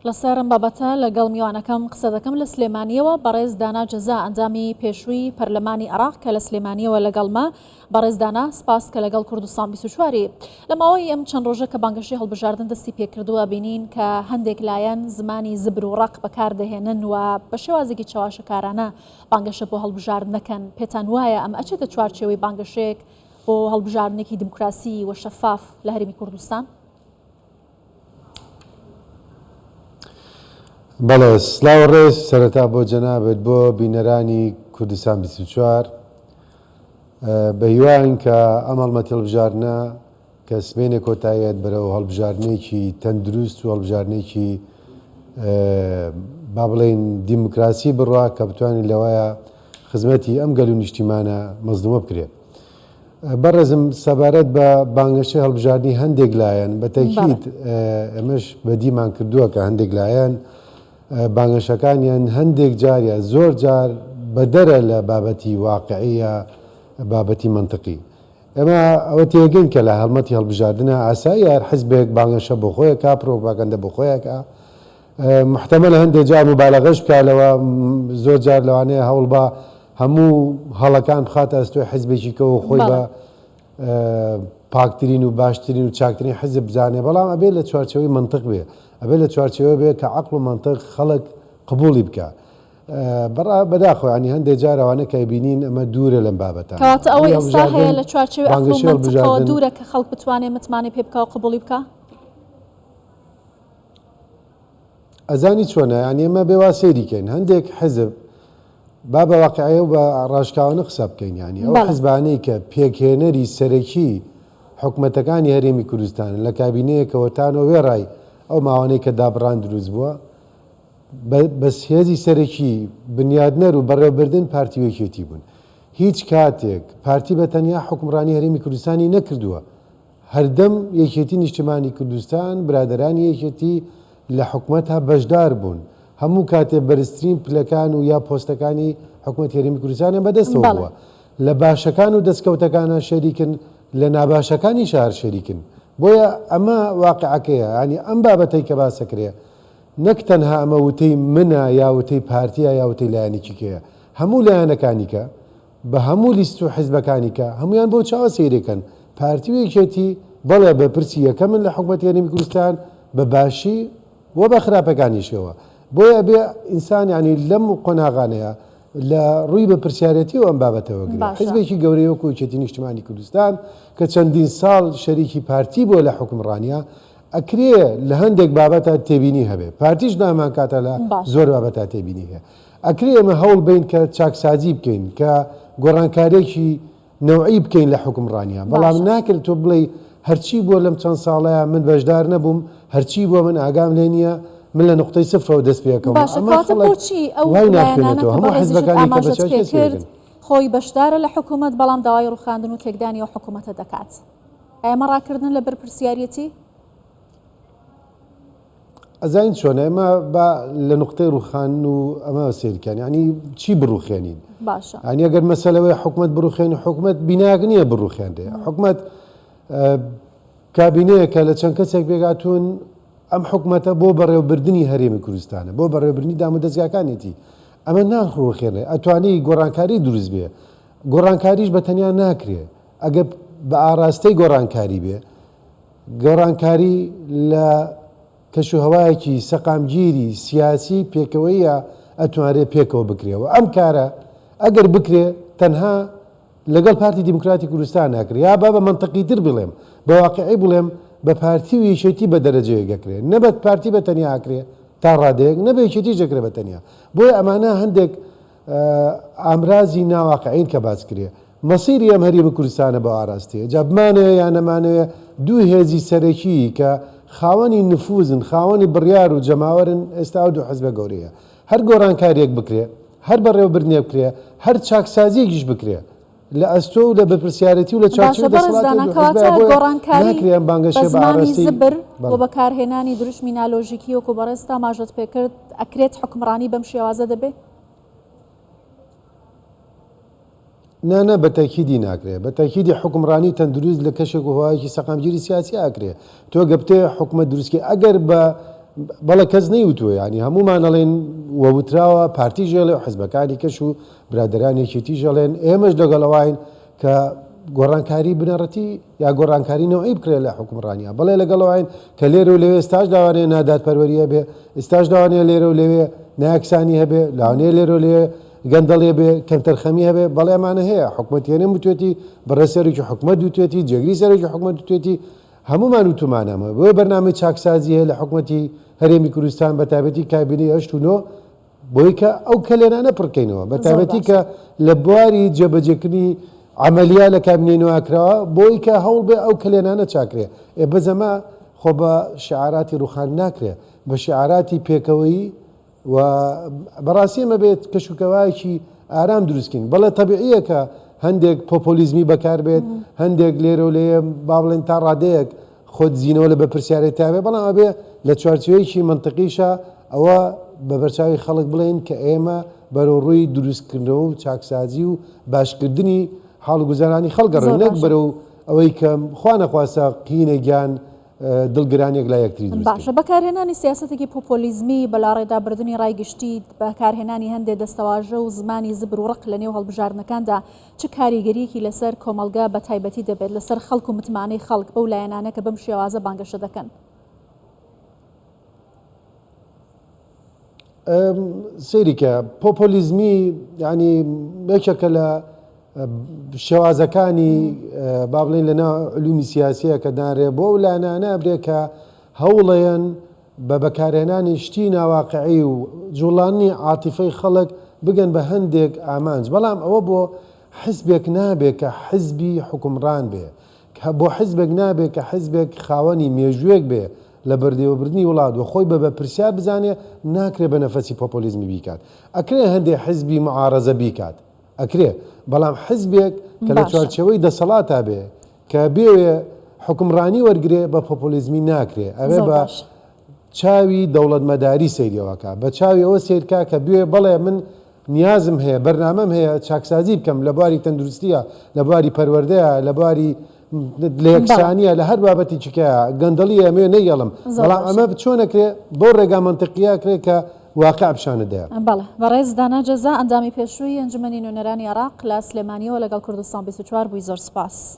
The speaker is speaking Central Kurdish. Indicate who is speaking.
Speaker 1: لەسەر ئەم بابەتە لەگەڵ میوانەکەم قسە دەکەم لە سلێمانییەوە، بەڕێز دانا جەزا ئەندامی پێشووی پەرلەمانی عێراق کە لە سلێمانییەوە لەگەڵمە. بەڕێز دانا سپاس کە لەگەڵ کوردستان 24 ی. لە ماوەی ئەم چەند ڕۆژە کە بانگەشەی هەڵبژاردن دەستی پێکردووە بینین کە هەندێک لایەن زمانی زبر و ڕەق بەکار دەهێنن و بە شێوازێکی چەواشەکارانە بانگەشە بۆ هەڵبژاردن دەکەن، پێتان وایە ئەمە ئەچێتە چوارچێوەی بانگەشەیەک بۆ هەڵبژاردنێکی دیموکراسی و شەفاف لە هەرێمی کوردستان؟
Speaker 2: بەڵێ سلاو ڕێز سەرەتا بۆ جەنابت بۆ بینەرانی کوردستان 24 بە هیواین کە ئەم هەڵمەتی هەڵبژاردنە کە سبەینێ کۆتاییەت بەرەو هەڵبژاردنێکی تەندروست و هەڵبژاردنێکی با بڵێین دیموکراسی بڕوا کە بتوانین لەوەیە خزمەتی ئەم گەل و نیشتیمانە مەزلومە بکرێت. بەڕێزم سەبارەت بە بانگەشەی هەڵبژاردنی هەندێک لایەن بە تەکید ئێمەش بەدیمان کردووە کە هەندێک لایەن بانگەشەکانیان هەندێک جار یا زۆر جار بەدەرە لە بابەتی واقعی یا بابەتی مەنتقی. ئێمە ئەوە تێگەین کە لە هەڵمەتی هەڵبژاردنە ئاساییە هەر حزبێک بانگەشە بۆ خۆی ئەکا، پرۆپاگەندە بۆ خۆی ئەکا، موحتەمەلە هەندێک جار موبالەغەش بکا لەوە، زۆر جار لەوانەیە هەوڵ با هەموو هەڵەکان بخاتە ئەستۆی حزبێکی کەوە خۆی بە پاکترین و باشترین و چاکترین حزب بزانێ، بەڵام ئەبێ لە چوارچێوەی مەنتق بێ، ئەبێ لە چوارچێوە بێ کە عەقڵ و مەنتق خەڵک قبوڵی بکا. بەڕا بەداخەوە یانی هەندێ جار ئەوانە کە ئەبینین ئەمە دوورە لەم بابەتانە.
Speaker 1: کەواتە ئەوەی
Speaker 2: یانی
Speaker 1: ئێستا هەیە
Speaker 2: هەڵبژاردن
Speaker 1: لە چوارچێوەی ئەقڵ و
Speaker 2: بانگەشەی
Speaker 1: مەنتقەوە
Speaker 2: هەڵبژاردن
Speaker 1: دوورە کە خەڵک بتوانێ متمانەی پێ بکا و قبوڵی بکا؟
Speaker 2: ئەزانی چۆنە یانی ئێمە بێ وا سەیری کەین هەندێک حزب با بە واقعی و بە ڕاشکاوانە قسە بکەین یانی ئەو
Speaker 1: بەڵێ.
Speaker 2: حزبانەی کە پێکهێنەری سەرەکی حکومەتەکانی هەرێمی کوردستانن لە کابینەیەکەوە تانەوە وێڕای ئەو ماوانەی کە دابڕان دروست بووە بەس هێزی سەرەکی بنیادنەر و بەڕێوەبردن پارتی و یەکێتی بوون. هیچ کاتێک پارتی بە تەنیا حوکمڕانی هەرێمی کوردستانی نەکردووە. هەردەم یەکێتی نیشتمانی کوردستان، برادەرانی یەکێتی لە حکومەتا بەشدار بوون. هەموو کاتێ بەرزترین پلەکان و یا پۆستەکانی حکومەتی هەرێمی کوردستانیان بەدەستەوە
Speaker 1: بەڵێ.
Speaker 2: بووە. لە باشەکان و دەستکەوتەکانا شەریکن، لە ناباشەکانیشا هەر شەریکن. بۆیە ئەمە واقیعەکەیە. یانی ئەم بابەتەی کە باسەکرێ نەک تەنها ئەمە وتەی منە یا وتەی پارتیە یا وتەی لایەنێکی کەیە، هەموو لایەنەکانی کە، بە هەموو لیست و حیزبەکانی کە، هەموویان بەو چاوە سەیرەکەن. پارتی و یەکێتی بەڵێ بەرپرسی یەکەمن لە حکومەتی هەرێمی کوردستان بە باشی و بە خراپەکانیشیەوە. بۆیە ئەبێ ئینسان یانی لەم قۆناغانەیا لە ڕووی بەرپرسیارێتیەوە ئەم بابەتە وەگرێ.
Speaker 1: باشە.
Speaker 2: حیزبێکی گەورەی وەکو یەکێتی نیشتمانی کوردستان کە چەندین ساڵ شەریکی پارتی بووە لە حوکمڕانیا، ئەکرێ لە هەندێک بابەتا تێبینی هەبێ پارتیش لە هەمان کاتا لە
Speaker 1: باشە.
Speaker 2: زۆر بابەتا تێبینی هەیە ئەکرێ ئێمە هەوڵ بەین کە چاکسازی بکەین کە گۆڕانکاریەکی نەوعی بکەین لە حوکمڕانیا بەڵام
Speaker 1: باشە.
Speaker 2: ناکرێت تۆ بڵێی هەرچی بووە لەم چەند ساڵەیا من بەشدار نەبووم هەرچی بووە من ئاگام لێ نییە من لە نوقتەی سفرەوە دەست پێ ئەکەمەوە
Speaker 1: باشە
Speaker 2: ئەمە
Speaker 1: کەواتە
Speaker 2: خەڵک
Speaker 1: بۆچی ئەو
Speaker 2: وای
Speaker 1: لایەنانە
Speaker 2: ناخوێنێتەوە
Speaker 1: کە
Speaker 2: هەموو
Speaker 1: بەڕێزیشت
Speaker 2: حزبەکانی کە بە
Speaker 1: ئاماژەت
Speaker 2: چاوی
Speaker 1: پێ
Speaker 2: کەس
Speaker 1: کرد
Speaker 2: پێ ئەکەن.
Speaker 1: خۆی بەشدارە لە حکوومەت بەڵام داوای ڕووخاندن و تێکدانی ئەو حکوومەتە دەکات؟ ئەمە ڕاکردنە لە بەرپرسیاریەتی؟
Speaker 2: ئەزانین چۆنە ئێمە با لە نوقتەی ڕوخاندن و ئەمە سەیرکەن یعنی چی بڕوخێنین
Speaker 1: باشە
Speaker 2: یعنی ئەگەر مەسەلەوەی حکومت بڕوخێن حکومت بینایەک نییە بڕوخێنرێ حکومت کابینەیەکە لە چەند کەسێک پێکهاتوون ئەم حکومەتە بۆ بەڕێوەبردنی هەرێمی کوردستانە بۆ بەڕێوەبردنی دامودەزگاکانێتی ئەمە ناڕوخێنرێ ئەتوانی گۆڕانکاری دروست بێ گۆڕانکاریش بە تەنیا ناکرێ ئەگەر بە ئاراستەی گۆڕانکاری بێ، گۆڕانکاری لە کەشوهەوایەکی سەقامگیری سیاسی پێکەوەییە ئەتوانرێ پێکەوە بکرێ و ئەم کارە ئەگەر بکرێ تەنها لەگەڵ پارتی دیموکراتی کوردستان ناکرێ یا با بە مەنتقی تر بڵێم بە واقعی بڵێم بە پارتی و یەکێتی بە دەرەجەیەک ئەکرێ نە بە پارتی بە تەنیا ئەکرێ تا ڕادەیەک نە بە یەکێتیش ئەکرێ بە تەنیا بۆیە ئەمانە هەندێک ئامرازی ناواقعین کە باس کرێ مەسیری ئەم هەرێمی کوردستانە بەو ئاراستەیە جا بمانەوێ یا نەمانەوێ دوو هێزی سەرەکی کە خاوەنی نفوزن خاوەنی بڕیار و جەماوەرن ئێستا ئەو دوو حزبە گەورەیە هەر گۆڕانکاریەک بکرێ هەر بەڕێوەبردنێک بکرێ هەر چاکسازیەکیش بکرێ لە ئەستۆ و لە بەرپرسیارێتی و لە
Speaker 1: باشە
Speaker 2: چوارچێوەی
Speaker 1: بەڕێز
Speaker 2: دەسەڵاتی ئەو
Speaker 1: دانا
Speaker 2: دوو حزبەیە
Speaker 1: کەواتە
Speaker 2: بۆیە
Speaker 1: گۆڕانکاری
Speaker 2: ناکرێ ئەم
Speaker 1: بە
Speaker 2: بانگەشەیە بە
Speaker 1: زمانی
Speaker 2: ئاراستەی
Speaker 1: زبر و
Speaker 2: بەڵێ.
Speaker 1: بەکارهێنانی دروشمی نالۆژیکی وەکو بەڕێزت ئاماژەت پێکرد ئەکرێت حوکمڕانی بەم شێوازە دەبێ؟
Speaker 2: نا نا بە تەکیدی ناکرێ. بە تەکیدی حوکمڕانی تەندروست لە کەشێک و هەوایەکی سەقامگیری سیاسی ئاکرێ. تۆ گە بتەوێ حکومەت دروست کەی ئەگەر بە بەڵێ کەس نەیوتووە یانی هەموومان ئەڵێن و وتراوە پارتیش ئەڵێ و حزبەکانی کەش و برادەرانی یەکێتیش ئەڵێن ئێمەش لەگەڵ ئەوین کە گۆڕانکاری بنەڕەتی یا گۆڕانکاری نەوعی بکرێت لە حکومڕانیا بەڵێ لەگەڵ ئەوین کە لێرە و لەوێ ئێستاش لەوانەیە نادادپەروەری هەبێ ئێستاش لەوانەیە لێرە و لەوێ نایەکسانی هەبێ لەوانەیە لێرە و لەوێ گەندەڵی هەبێ کەمتەرخەمی هەبێ بەڵێ ئەمانە هەیە حکومەتی هەرێم وتوێتی بەڕێز سەرۆکی حکومەت وتوێتی جێگری سەرۆکی حکومەت وتوێتی هەموومان وتومانە ئەمە بۆیە بەرنامەی چاکسازی هەیە لە حکومەتی هەرێمی کوردستان بە تایبەتی کابینەی هەشت و نۆ بۆی کە ئەو کەلێنانە پڕکەینەوە بە تایبەتی کە لە بواری جێبەجێکردنی عەمەلیە لە کابینەی نۆ کراوە بۆی کە هەوڵ بێ ئەو کەلێنانە چاکرێ ئێ بەس ئەمە خۆ بە شعاراتی ڕوخان ناکرێ بە شعاراتی پێکەوەیی و بەڕاستی ئێمە بێت کەشوکەوایەکی ئارام دروستکەین بەڵێ تەبیعیە کە هەندێک پۆپۆلیزمی بەکاربێت هەندێک لێرە و لێ با بڵێن تا ڕادەیەک خۆدزینەوە لە بەرپرسیارێتیا بێ بەڵام ئەبێ لە چوارچێوەیەکی مەنتقیشا ئەوە بە بەرچاوی خەڵک بڵێین کە ئێمە بەرەو ڕووی دروستکردنەوە و چاکسازی و باشکردنی حاڵ و گوزەرانی خەڵک
Speaker 1: زۆر
Speaker 2: ئەڕۆین نەک
Speaker 1: باشە.
Speaker 2: بەرەو ئەوەی کە خوا نەخواستە قینێک یان دڵگرانیەک لای یەکتری دروست
Speaker 1: باشە
Speaker 2: کەین.
Speaker 1: بەکارهێنانی سیاسەتێکی پۆپۆلیزمی، بەلاڕێدابردنی ڕای گشتی، بەکارهێنانی هەندێ دەستەواژە و زمانی زبر و ڕق لەنێو هەڵبژاردنەکاندا چ کاریگەریەکی لەسەر کۆمەڵگە بە تایبەتی دەبێت، لەسەر خەڵک و متمانەی خەڵک بەو لایەنانە کە بەم شێوازە بانگەشە دەکەن؟
Speaker 2: سەیری کە پۆپۆلیزمی یانی یەکێکە لە شێوازەکانی با بڵێین لە ناو علومی سیاسیە کە دانرێ بۆ ئەو لایەنانە ئەبرێ کە هەوڵەیەن بە بەکارهێنانی شتی ناواقعی و جوڵاندنی عاتیفەی خەڵک بگەن بە هەندێک ئامانج بەڵام ئەوە بۆ حزبێک نابێ کە حزبی حوکمڕان بێ بۆ حزبێک نابێ کە حزبێک خاوەنی مێژووێک بێ لە بەردێوەبردنی وڵات و خۆی بە بەرپرسیار بزانێ ناکرێ بە نەفەسی پۆپۆلیزمی بیکات ئەکرێ هەندێ حزبی معارەزە بیکات ئەکرێ بەڵام حزبێک کە لە
Speaker 1: باشە.
Speaker 2: چوارچێوەی دەسەڵاتا بێ کە بێوێ حوکمڕانی وەرگرێ بە پۆپۆلیزمی ناکرێ ئەبێ
Speaker 1: زۆر
Speaker 2: بە
Speaker 1: باشە.
Speaker 2: چاوی دەوڵەتمەداری سەیری ئەوە کا بە چاوی ئەوە سەیر کا کە بوێ بەڵێ من نیازم هەیە بەرنامەم هەیە چاکسازی بکەم لە بواری تەندروستیە لە بواری پەروەردەیە لە بواری لە
Speaker 1: بەڵێ.
Speaker 2: یەکسانیە لە هەر بابەتێکی کە گەندەڵی ئەمەوێ نەیەڵم
Speaker 1: زۆر
Speaker 2: بەڵام
Speaker 1: باشە.
Speaker 2: ئەمە چۆن ئەکرێ بەو ڕێگا مەنتقیە ئەکرێ کە واقع پیشانت دەیا.
Speaker 1: بەڵێ بەڕێز دانا جەزا ئەندامی پێشووی ئەنجومەنی نوێنەرانی عێراق لە سلێمانیەوە لەگەڵ کوردستان 24 بووی زۆر سوپاس.